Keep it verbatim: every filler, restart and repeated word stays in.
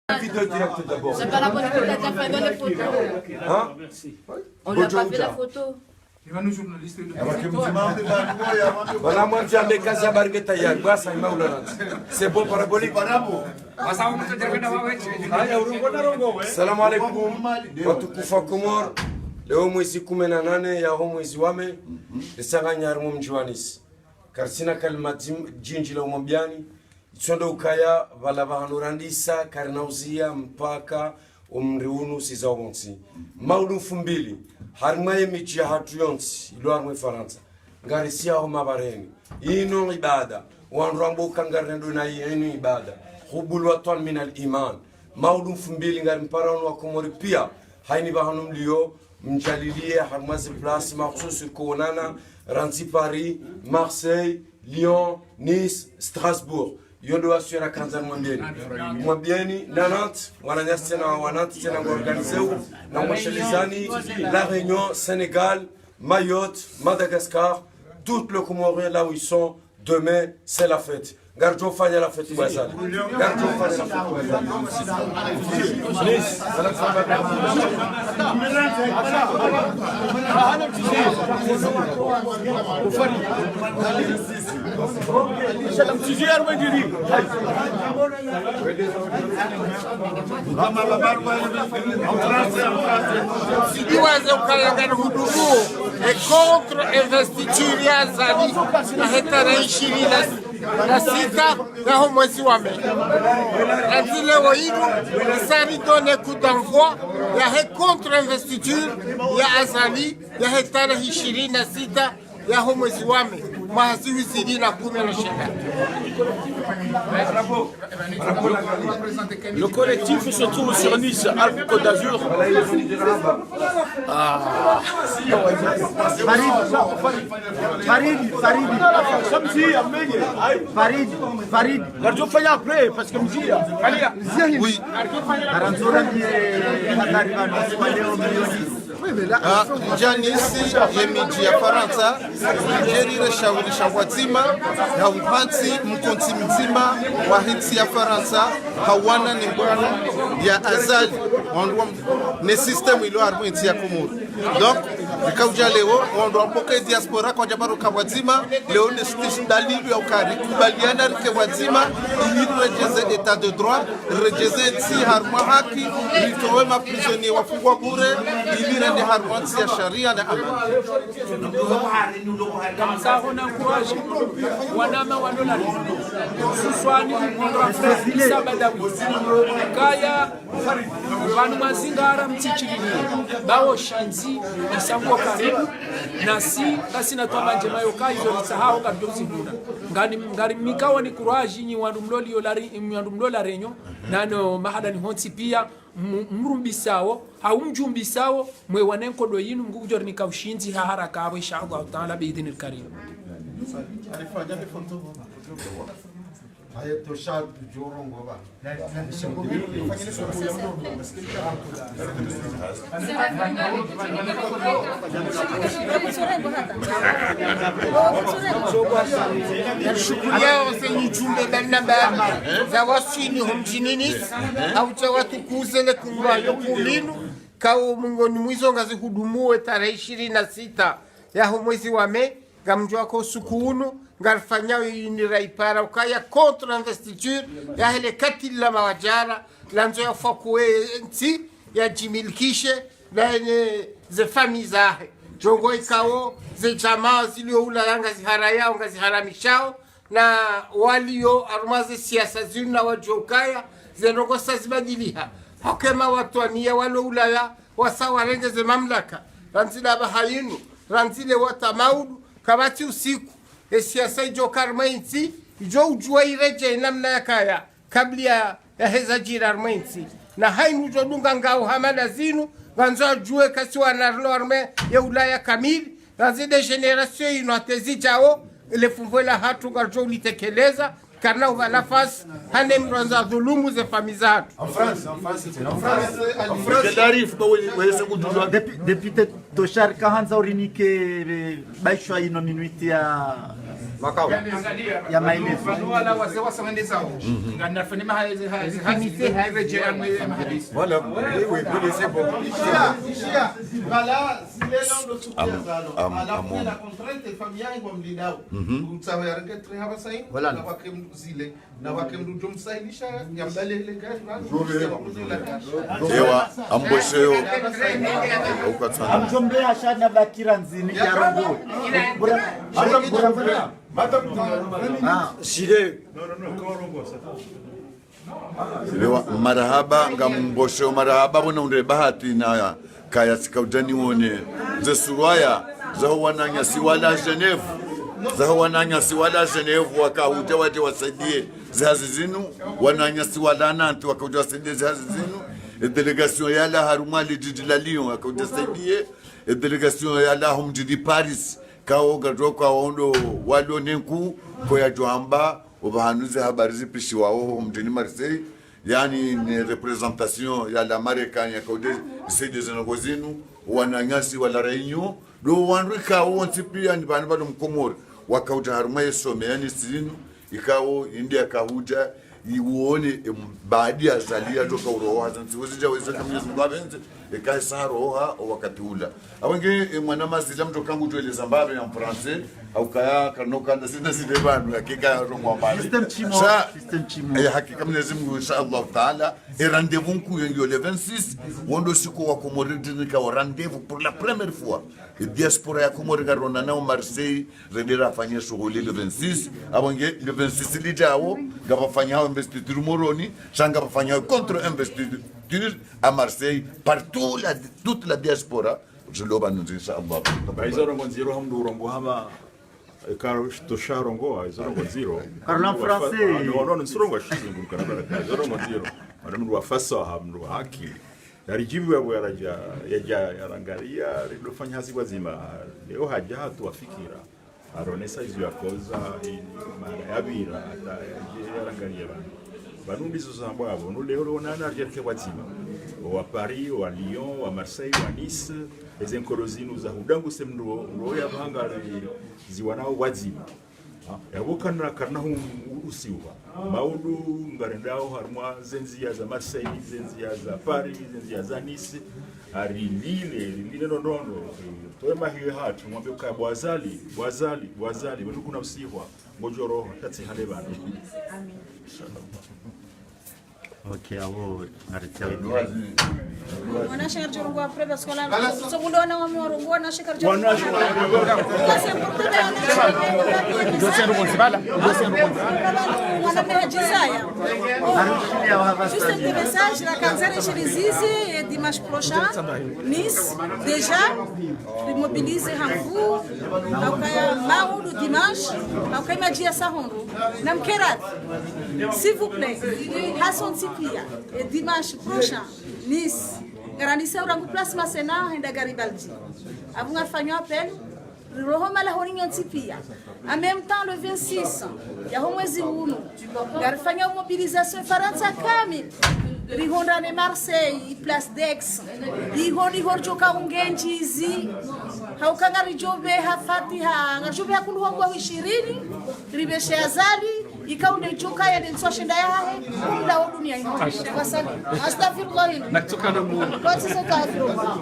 Vidéo direct d'abord. C'est pas la bonne photo, t'as fait dans les photos. Hein? On n'a pas fait la photo. Voilà, moi, j'ai un message à Bargueta, il y a quoi, ça, il m'a oulala. C'est bon, parabolique. Salam alaikum. Watukufu wa Komori. Leo mwezi kume na nane yaho mwezi wa mai, risanganya harimwa mdji wa Nice. Karitsina kalima dzim-, djindji la umwambiani, itsondo ukaya pvala pvahanu randisa karina uziya mpaka umri unu siza wontsi. Maudu mfumbili, harimwa ye midji yahatru yontsi, ilo harimwa Farantsa. Ngarisiyaho mabareni. Inu ibada. Wandru wamboka ngarinendo na inu ibada. Hubbul watwan minal iman. Maudu mfumbili ngarimpara wanu wa Komori pia. Haini pvahanu mliyo, mdjalilie harimwa ze place makhsusi kuonana, randzi Paris, Marseille, Lyon, Nice, Strasbourg. Iyo ndo waswira kandza nimwambieni. Mwambieni, na Nantes, wananyasi tsena wa Nantes tsena ngo organisé u, na Mweshelezani, La Réunion, Sénégal, Mayotte, Madagascar, toutes les Comoriens là où ils sont, demain, c'est la fête. Ngaridjo fanya la fête, bwa Azali. Ngaridjo fanya la fête, bwa Azali. Sidiwaze ukaya ngarihudumu e contre-investiture ya Azali, yahe tarehi ishirini na sita yaho mwezi wa mai. Randzi leo inu, risari donner coup d'envoi yahe contre-investiture ya Azali, yahe tarehi ishirini na sita yaho mwezi wa mai, mwaha zihwi zili na kume na shenda. Le collectif se trouve sur Nice, Alpes Côte d'Azur. Ah. Farid, Farid, Farid. Farid, Farid. Ngarjo fanya après, parce que mzia. Oui. Aranzora ndiye hadari pvanu, siku leo milioni. Ah, ndjani isi ye midji ya Farantsa, ndjeri re shawiri sha pvwadzima, ya uhantsi mkontsi mdzima wahe ntsi ya Farantsa, hawana ne mbwana ya Azali, wandru wa m-, ne système ilo harimwa entsi ya Komori. Donc, rika udja leo, wandru wa mboka diaspora kwadja paro ka pvwadzima, leo nde sitishi dalilu ya ukaya rikubaliana rike pvwadzima, ili riredjeze état de droit, riredjeze ntsi harimwa haki, ritowe ma prisonniers wafungwa bure, ili rende harimwa ntsi ya sharia na amani. Kamsaho na encourage wanama walola, hususwani mkondo wa Farantsa Badawi. Kaya pvanu mwazingara mtsitsilini, bawo shindzi, isango karibu, nasi, ngasina twama ndjema yoka, izo ritsahao, ngamdjo zihundra. Ngani, ngari mikawo ni courage, nyi wandru mloli yo La Ré-, nyi wandru mlola Réunion, nano mahala ni hontsi pia, mu-, mrumbisao, hau mdjumbisao, mwe wane nkodo yinu, Mngu kudjori nika ushindzi, ha haraka apvo, insha Allahu Taala, bi idhnil karim. Aye, tosha, djoro ngoba. Shukuriyao ze nyijumbe mbali na mbali za waswili ho mdjini Nice, hau dja watukuze le kungwa yo kuminu, kao mengoni mwa izo ngazihudumuo tarehi ishirini na sita yaho mwezi wa mai, ngamdjuwa ko usiku unu, ngarifanyao yini raipara ukaya contre investiture yahe le katili la mawadjara, landzo yafakuwe ntsi, yadjimilikishe, na yene ze famille zahe. Ndjongo ikao, ze djamaa zilio Ulaya ngaziharayao, ngaziharamishao, na walio harumwa ze siasa zinu na wadjuwa ukaya, ze ndrongoo sa zibadiliha. Hukaya watwaniya walo Ulaya, wasa warenge ze mamlaka. Randzi laba hayinu, randzi le wata maudu, kapvatsi usiku, e siasa idjo ka harimwa entsi, idjo udjuwa iredjei namna yakaya, kabla ya, yaheza djiri harimwa entsi. Na hayinu udjo dunga ngao hama na zinu, ngandzo adjuwe kasi wana rilo harimwa ye Ulaya kamili, randzi de génération inu hata zidjao, le fumvu lahatru ngaridjo ulitekeleza, karina upva nafasi, hane mndru andza dhulumu ze famille zahatru. En France, en France, c'est en France. En France. Député Toshar, kahandza urinike, eh, baishwa ino minute ya Makao. Ya maelezo. Wala wazee wasawendezao. Nganafanya maha-, ha-, ha-, ha-, reje ya mwe-, ya mahadisi. Voilà. Oui, oui, oui, c'est bon. Ishia, ishia. Voilà, zile ndo tukia zalo. Am, am, ala am, kuna am. La contrainte, famille yangu wa mlidao. Utsaho ya rengetre haba sayi. Voilà. Na wake mzile. Na wake mdru msahilisha, ya mbale ile gari, basi, ya mbale ile gari. Ewa, ambosheyo. Ukatsana. Amjombe ashana bakira ndzini, ya rongo. Bura, bura, bura. Ah, shile. Ewa, marahaba, ngammbosheyo, marahaba, bona undre bahati na kaya tsika udja niwone ze surwaya zaho wananyasi wala Genève, zaho wananyasi wala Genève, waka hudja wadje wasaidie ze hazi zinu, wananyasi wala Nantes, waka hudja wasaidie ze hazi zinu, e délégation yala harumwa le djidji la Lyon, waka hudja saidie, e délégation yala ho mdjini Paris, kawo gadjo kawo ndo walo nenku, ko yadjo hamba, opvahanu ze habari zipvishiwao ho mdjini Marseille, yaani, ne représentation ya la Marekani yaka hudja isaidie ze ndrongoo zinu, wananyasi wala Réunion, ndo wandru ikao wontsi pia ni pvanu pvalo Mkomori, waka hudja harumwa ye sommet ya Nice inu, ikao inde yaka hudja, iwone, em, baadi ya Azali yadjoka uroha, zantsi wezi dja wezi ka Mwenyezi Mungu apvendze, eka isa roha, o wakati ula. Awe nge, e, mwana mazila mdru kangu djweleza mbapvi ya mfranse, au kaya, kano kanda, sina zile pvanu, hakika rongo mbali. Système shimo, sa, système shimo. E, hakika Mwenyezi Mungu, insha Allah Taala, e rendez-vous nkuu yengiyo le vingt-six, wondo siku wa Komori ndinika o rendez-vous pour la première fois. E diaspora ya Komori ngaronana o Marseille, rende rafanye shughuli le vingt-six, apvo nge le vingt-six lidjao, ngapvafanyao investiture Moroni, sha ngapvafanyao contre-investiture à Marseille, par tout la, toute la diaspora, zilo pvanu nzi, insha Allah. Ba izo ndrongoo ndziro ha mdru urongoa hama, e, karo shitosha rongoa, izo ndrongoo ndziro. Karo na français. Ah, non, non, ntsirongoa shizungu, kana baraka, izo ndrongoo ndziro. Mana mdru wa fasaha, mdru wa haki. Yaridjibu yapvo yaradja, yadja, yarangaria, ridofanya hazi pvwadzima. Leo hadja hatowa fikira. Aronesa izo yakoza, i, mara yapvira, hata yadje yarangarie pvanu. Pvanu ndizo zambwapvo, no leo, leo nana ridja rike pvwadzima. Wa Paris, wa Lyon, wa Marseille, wa Nice, eze nkolo zinu za hudanguse mdru, mdru yapvanga ri, ziwanao pvwadzima. Ha, yapvo kana, kana hu, usiuha. Maudu ngarendao harumwa ze ndzia za Marseille, ze ndzia za Paris, ze ndzia za Nice. Arilile, rilile ndrongoo. Towe mahiwe hatru, mwambe ukaya bo Azali, bo Azali, bo Azali, pvanu kuna usiuha, ngodjo roha, tatsi hale pvanu. Amin. Inshallah. Ok, apvo, ngaritia. Wanashe ngaridjo rongoa après, parce que là, so mundo wana wami warongoa, wanashe ngaridjo rongoa. Wanashe. Ça, c'est important, wanashe. Dossier ndo konzi bala, dossier ndo konzi. Mwana mehadjizaya. Juste un petit message, la kanzere shilizizi, et dimanche prochain, Nice, déjà, rimobilisé hangu, haukaya maudu dimanche, haukaya madjia sahondro. Namkerabi, s'il vous plaît, hasontsi pia, e dimanche prochain, Nice, ngarandise urangu place Masséna, henda Garibaldi. Apvo ngarifanyao appel, riroho malahoni nyontsi pia. En même temps, le vingt-six, yaho mwezi unu, ngarifanyao mobilisation Farantsa kamili. Rihundrane Marseille, place d'Aix. Iho, iho ridjoka ungendjizi. Hauka ngaridjo pveha Fatiha, ngaridjo pveha kulu huwa ishirini, ripveshe Azali, ikao nde djoka ya nde ntswa shenda yahahe, kumla o dunia inu. Wasali. Astaghfirullah. Nakutsoka na mu. Kotsi astaghfirullah.